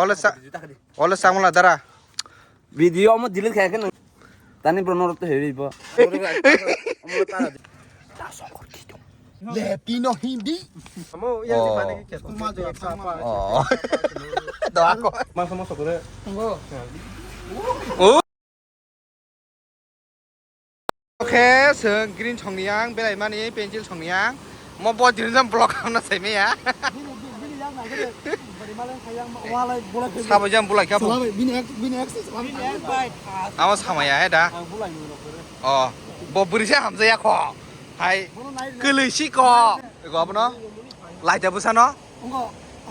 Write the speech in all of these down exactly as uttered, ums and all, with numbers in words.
Ole sa-, ole samla dara. Video omo delete khaikhe nang. Tani bro norok to hebi bo. Lepino hindi. Amo iya Oh. Di mana ke? Oh. Doa ko. Masa masa kore. Tunggu. Oh. Oke, seng green song yang, belai mani pencil song yang. Mo bo diri jam block hamna sai me ya. Bini, bini, bini yang na gede. Bari malang sayang, walai, bulai, bulai. Sabo jam bulai kha bo. Salabai, bini ek, bini ek, salabai. Bini ek bai. Amo sama ya, he da. Ang bulai nung nung. Oh, bo buri se hamsa ya kho. Hai, kelui si kho. Ego abono. Laita bwsano? Wngkha,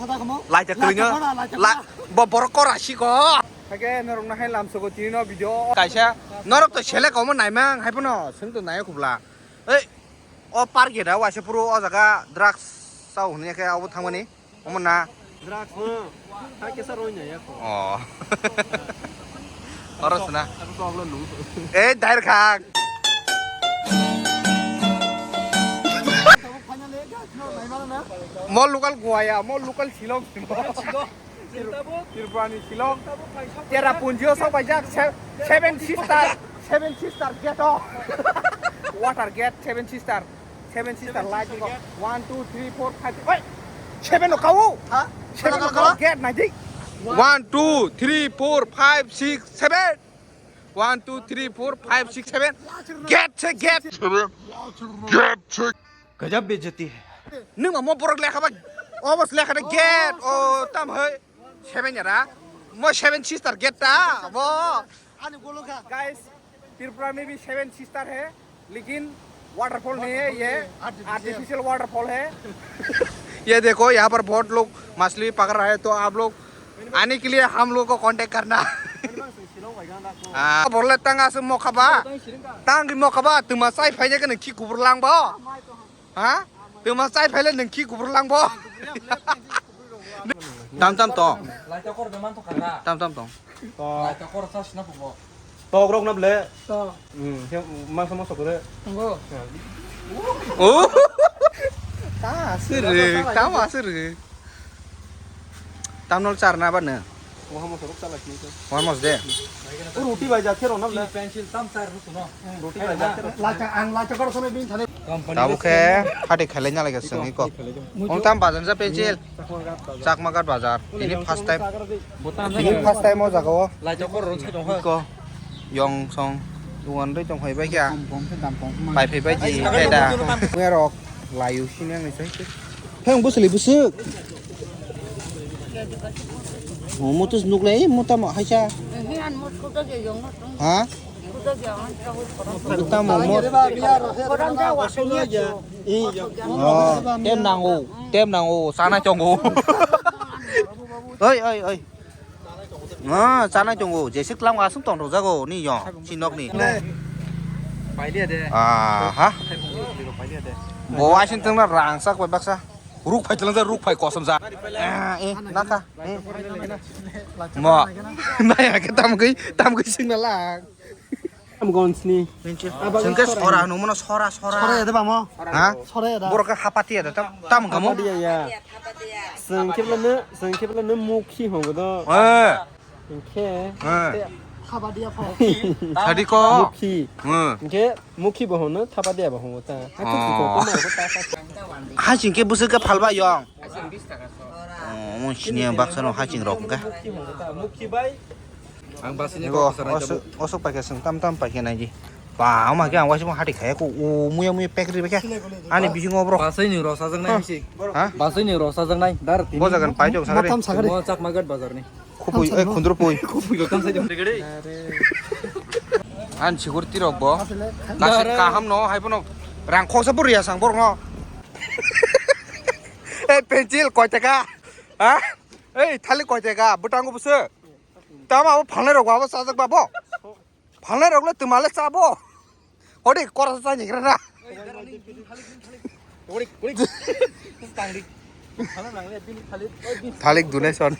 ada kamo? Laita kwrwino? Laita kora, laita kora. La-, bo borok kora siko. Hake norokno hai lamsogo tini no video. Kaisa norok to selek omo naimang hai phano swng to nai khubla. Ei, o park gate o waisa phuru o jaga drugs chao hwnwi khe abo thangmani. Omo na. Drugs no. Hai kesa roi nai ya kho. Oh. Oro sna. Abo to ablo nung. Ei, dair khak. Mo local Goa ya, mo local Shillong. Tripura ni Shillong. Cherrapunji o sok paijak, se-, seven sister, seven sister gate o. Water gate, seven sister. Seven sister light ko. One, two, three, four, five. Oi! Seven no kau. Ha? Seven no kau gate nai di. One, two, three, four, five, six, seven. One, two, three, four, five, six, seven. Gate se gate. Seven. Gate se. गजब बेइज्जती है। Nung ma mo borok lekha ba. Obos lekha de gate. O tam hai. Seven yara. Mo seven sister gate ta. Bo. Ani golo kha. Guys, Tripura mein bhi seven sister hai. लेकिन waterfall नहीं है ये, artificial waterfall है। ये देखो, यहाँ पर बहुत लोग मछली पकड़ रहा है, तो आप लोग आने के लिए हम लोग को कांटेक्ट करना। Ah, borle tang aswk mokha ba. Tang di mokha ba, twma chai phaina khe nung khi kubur lang bo. Ha? Twma chai phaile nung khi kubur lang bo. Tam tam tong. Tam tam tong. Tok rok na ble. Hmm, masa masa kore. Oh. Ta aswk rwk, ta aswk rwk. Tamnol charna ba nw? Mohamo sorok chala kini to. Mohamos de. O roti bai jat khe rona ble. Pencil tam char ruk no. Roti bai jat khe. Lacha ang lacha kor sono bin thane. Tabuk khe hati khailai na lai ka sengwi ko. Ong tam bazar ja pencil. Chakmagat bazar. Ini first time. Ini first time o jaga o. Lacha kor rok se dong ha. Ko. Yong song. Duan doi tong phai bai kya. Pai phai bai ji. Heda. Merok. Layu sini ang isai. Heng busli busuk. Oh, mutus nuk lai, muta mo haisa. Ha? Muta mo mo. Oh, tem nango, tem nango, sana chongo. Oi, oi, oi. Ah, sana chongo, jesik lang asung tong jago ni yo, sinok ni. Pai dia de. Ah, ha. Pai dia de. Bo asin tengna rangsak bai baksa. Ruk phai tlang ruk phai kosam sa. Ah, eh, naka. Eh. Mo. Naya ke tam gui, tam gui sing na lang. Am gonsni. Sengke sora no mono sora sora. Sora ya de ba mo. Ha? Sora ya da. Borok ke hapati ya da tam tam kamu. Hapati ya ya. Sengke bla ne, sengke bla ne mukhi hongo do. Eh. Hingkhe. Eh. Tadi ko. Mukhi. Eh. Hingkhe mukhi bo hono, thapa dia bo hono ta. Oh. Hasing khe bwswk khe phalba yong. Oh, mo sini baksa no hasing rok khe. Mukhi bai. Ang basini ko sana jabu. Osok paikha seng tam tam paikha nai di. Ba, ama khe ang waisa hati khaya ko, o muya muya pek ri khe. Ani bisingo bro. Basai ni rok sajak nai bisi. Ha? Basai ni rok sajak nai. Dar tini. Bo jagan pai jok sagari. Matam sagari. Mo Chakmagat bazar ni. Khupui, eh, khundru pui. Khupui ko kam sa jam degre. An sigur tirok bo. Nasi kaham no, hai bono rang khoksa bur ya sang bor no. Eh, pencil koi taka? Ha? Eh, thalik koi taka? Bwtango bwswk. Tama abo phalnai rok bo abo sajak ba bo. Phalnai rok le twma le cha bo. Hodi kora sa ni gra na. Thalik donation.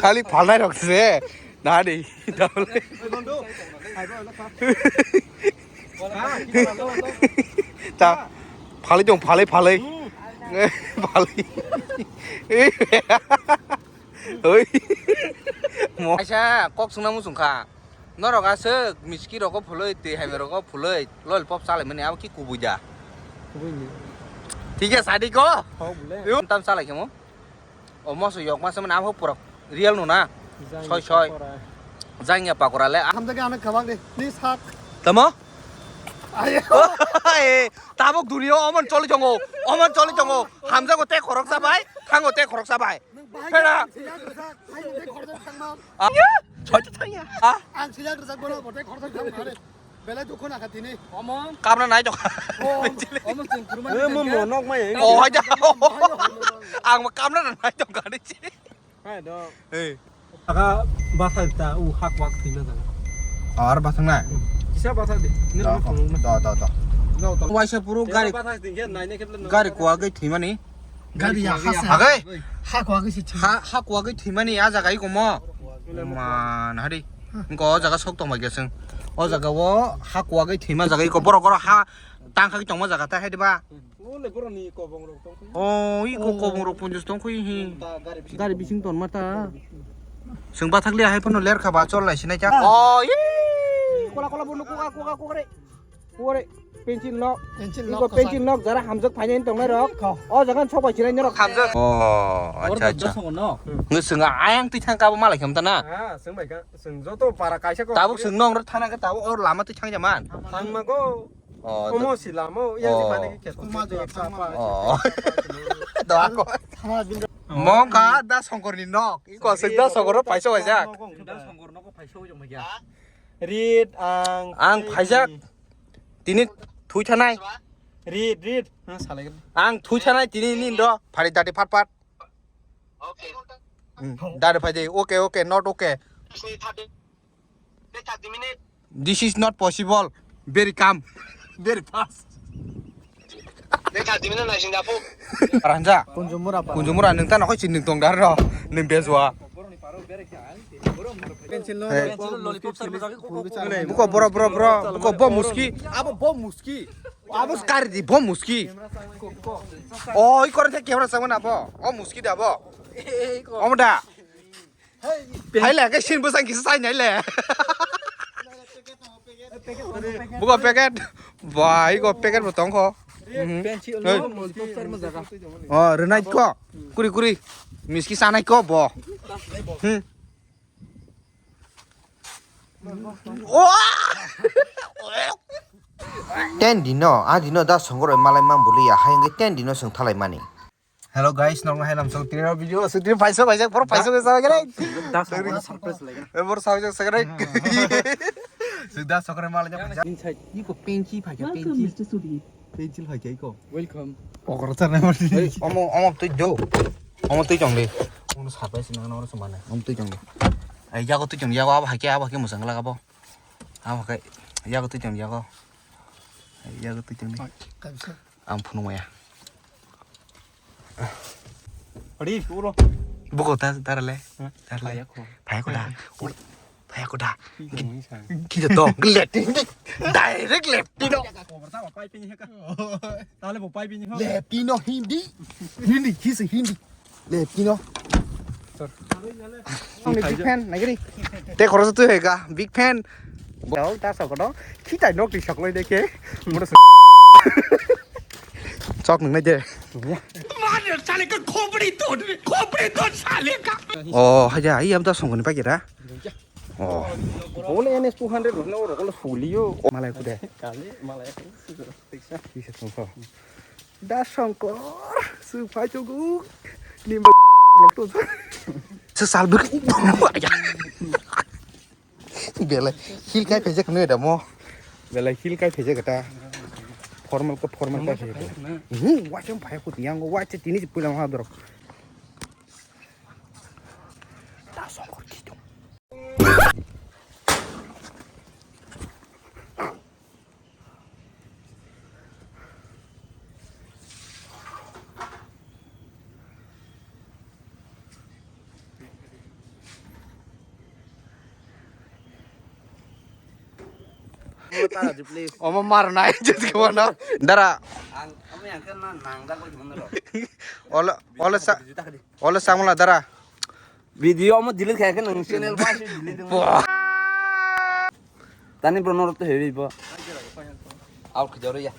Thalik phalnai rok se. Na di. Ta phalai dong, phalai, phalai. Phalai. Oi. Mo. Kaisa kok sungna muchung kha. Norok aswk miski rogo phuloi, twi hai rogo phuloi, lollipop chalai mani abo ki kubui da? Kubui ni. Thik ase, sadi ko? Hok bole. Yo, tam chalai khemo. O moso yok masa mani abo pura real no na. Jangya soi, soi. Pakora. Jangya pakora le. Hamjak ano khabak de. Please hak. Tamo? Ayo. Eh, tabuk dunia oman choli tongo. Oman choli tongo. Hamjago te khoroksa bai, thango te khoroksa bai. Phera. Ang sijak rwjak, hai, tei khorjak thangma. Ah? Sijak rwjak. Ah? Ang sijak rwjak bono, bo tei khorjak thangma, are. Belai dukhu nakha tini. Omo. Kamna nai tongkha. Oh, omo chwng kuruma. Eh, mo, mo, nok mai. Oh, hai da. Ang ma kamna nai tongkha ni chi. Hai do. Eh. Aga basa ta u hak wak thina jaga. Ar basa na. Kisa basa di. Ni do, do, do, do. Waisa puru gari. Basa di, nai ne keble. Gari kuagwi thimani. Gari ya hasa. Hagai? Ha kuagwi se thim. Ha, ha kuagwi thimani a jaga iko mo. Man hari. Engko o jaga sok tongma geseng. O jaga o ha kuagwi thima jaga iko borok oro ha tangkhagwi tongma jaga ta hai diba? O le borok ni kobong rok tong. O iko kobong rok ponjos tong khui hi. Gari bising ton mata. Seng bathakli hai phano ler kha ba chol lai sinai cha. O i kola kola bono kuga kuga kuga re. Pore pencil nok. Pencil nok. Iko pencil nok jara hamjak phainai tongnai rok. Ko. O jagan sok bai chinai norok hamjak. Oh, acha, acha. Nge swnga ayang twi thang kabo malai khamta na. Ah, swng bai ka, swng joto para kaisa ko. Tabuk swng nong ro thana ke tabuk or lama twi thang jaman. Thang ma go. Oh. Omo si lama, ya si mane ke. Oh. Do ako. Mongka da Songkor ni nok. Iko swng da Songkor ro paisa waisa. Da Songkor nok paisa waisa. Rit ang. Ang phaijak. Tini thui thanai. Rit, rit. Ang thui thanai tini nindo. Phari dati phat phat. Okay. Hmm. Dati phai de. Okay, okay, not okay. This is not possible. Very calm. Very fast. Ranja. Kunjumura pa. Kunjumura nung ta nokoi chin nung tong dar ro. Nung bezwa. Pencil no. Hey. Lollipop sar bajak. Buko bro, bro, bro. Buko bo muski. Abo bo muski. Abo skar di bo muski. O i kore the camera sama na bo. O muski da bo. Om da. Hai le ke sin bo sang kisa sai nai le. Buko packet. Bai ko packet bo tong kho. Pencil no lollipop sar bajak. O renai ko. Kuri kuri. Miski sanai ko bo. Hmm. Ten dino, a dino da songoroi malai man buliya, hai hwnkhe ten dino swng thalai mani. Hello guys, nokno hai lamsok tini video aswk tini paisa paisa borok paisa paisa gere. Da songoroi surprise lai. E borok surprise lai. Swk da songoroi malai paisa. Inside, iko penki paisa penki. Welcome, Mister Sudhir. Pencil hai khe iko. Welcome. Pokora charnai mani. Hey, omo, omo twi do. Omo twi chong di. Omo surprise nang nang se mane. Omo twi chong di. Ai yago twi chong di, yago abo hai khe, abo hai khe musang lagabo. Abo hai khe yago twi chong di, yago. Ai yago twi chong di. Ai, kaisa. Ang phunuk maya. Adi, uro. Buko ta, ta rale. Hah? Ta rale. Phaya ko. Phaya ko da. Ui. Phaya ko da. Ki tong, ki tong. Ki tong. Left. Direct left. Tino. Tale bo pai bini ho. Left tino Hindi. Hindi, he's a Hindi. Left tino. Sir. Ang big fan, nagiri. Te khoroksa tu hega, big fan. Dau, ta sok do. Khitai nok ti sok loi de ke. Chok nang nai de. Mother sale ka khopri to, khopri to sale ka. Oh, haja, iya am ta songoni pagira. Oh. Bole N S two hundred bole oro kolo suliyo. Malai kude. Kali malai. Kisa thongkho. Da Songkor, su phai chugu. Nimba lok to. Se salbik. Belai hil kai phejak nui da mo. Belai hil kai phejak ta. Formal ko formal kai phejak. Hmm, wacham phai ko tiang wacham tini pulang ha dorok. Da Songkor kidong. Omo mar nai jodi kono. Dara. Ang, ang yang kan nang dak lagi bener. Ola, ola sa, ola samula dara. Video omo delete khaikhe nang channel ba se delete. Tani bro norok to heavy bo. Out khajaro ya.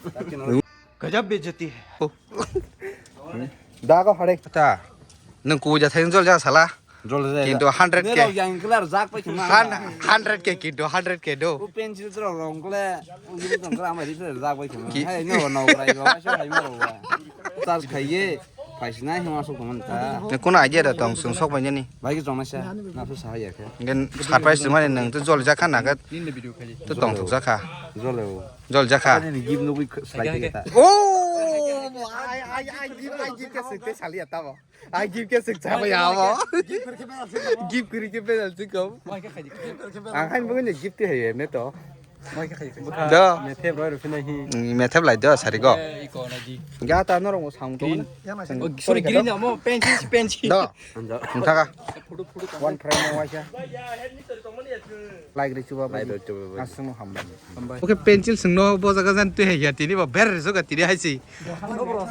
Gajab bejati hai. Da ko hare. Ta. Nang ku ja theng jol ja sala. Jol ja. Kintu hundred K. Nerok yang kelar jak pai khama. Han-, hundred K kintu hundred K do. O pencil tro rong kle. O yum tong kle amai ri jak pai khama. Ki? Hey no no rai ba sa hai ma ro ba. Charge khaiye. Phaisina hima sok tongmani ta. Nang kono idea da tong sung sok bai jani. Bai ki jong naisa. Na so sa ya khe. Ngen surprise tongmani nang to jol ja kha na ga. To tong thok ja kha. Jol o. Jol ja kha. Ani gift nugui slide ta. Oh, I, I, I give, I give ke sekte sali ata bo. I give ke sek cha ya bo. Give kuri ke bedal sikam. Ang han bo ne gift he ne to. Do. Methep roi roi phina hi. Mm, methep lai do sari go. Eh, iko na di. Ga ta norong sam to. Green. Oh, sorry, green amo, pencil, pencil. Do. Thaka. One frame mo waisa. Like ri chuba bai. Asung ham bai. Oke, pencil sungno bo jaga jan tu he ya tini ba ber so ga tini hai si.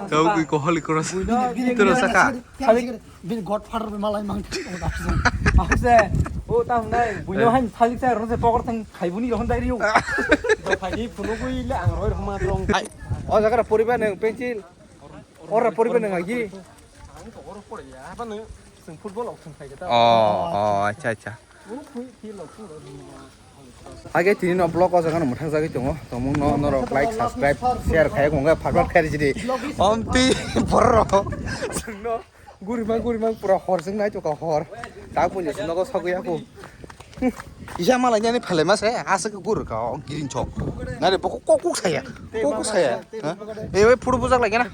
Kau kui ko Holy Cross. Terus saka. Thalik, bini godfather bai malai mang. Aku se, oh, tang nai, buino han thalik sa, rose pokor thang khai buni rohon dai riu. Khai phunu bui le ang roi rohma drong. Hai, o jaga ra poriba nang pencil. Ora poriba nang agi. Ang to oro pore ya, apa nang sing football ok thang khai ta. Oh, oh, acha, acha. Oro khui field ok thang. Hage tini no vlog o jaga no mwthang jagwi tongo. Tongmung no norok like, subscribe, share khai kong ga phat phat khai jidi. Omti borok. Sungno gurima gurima pura hor jeng nai toka hor. Ta punya sungno ko sagwi aku. Isa malai jani phale ma se asa ko gur ka girin chok. Nare boko kok kok saya. Kok kok saya. Ha? E wai phuru bujak lagi na.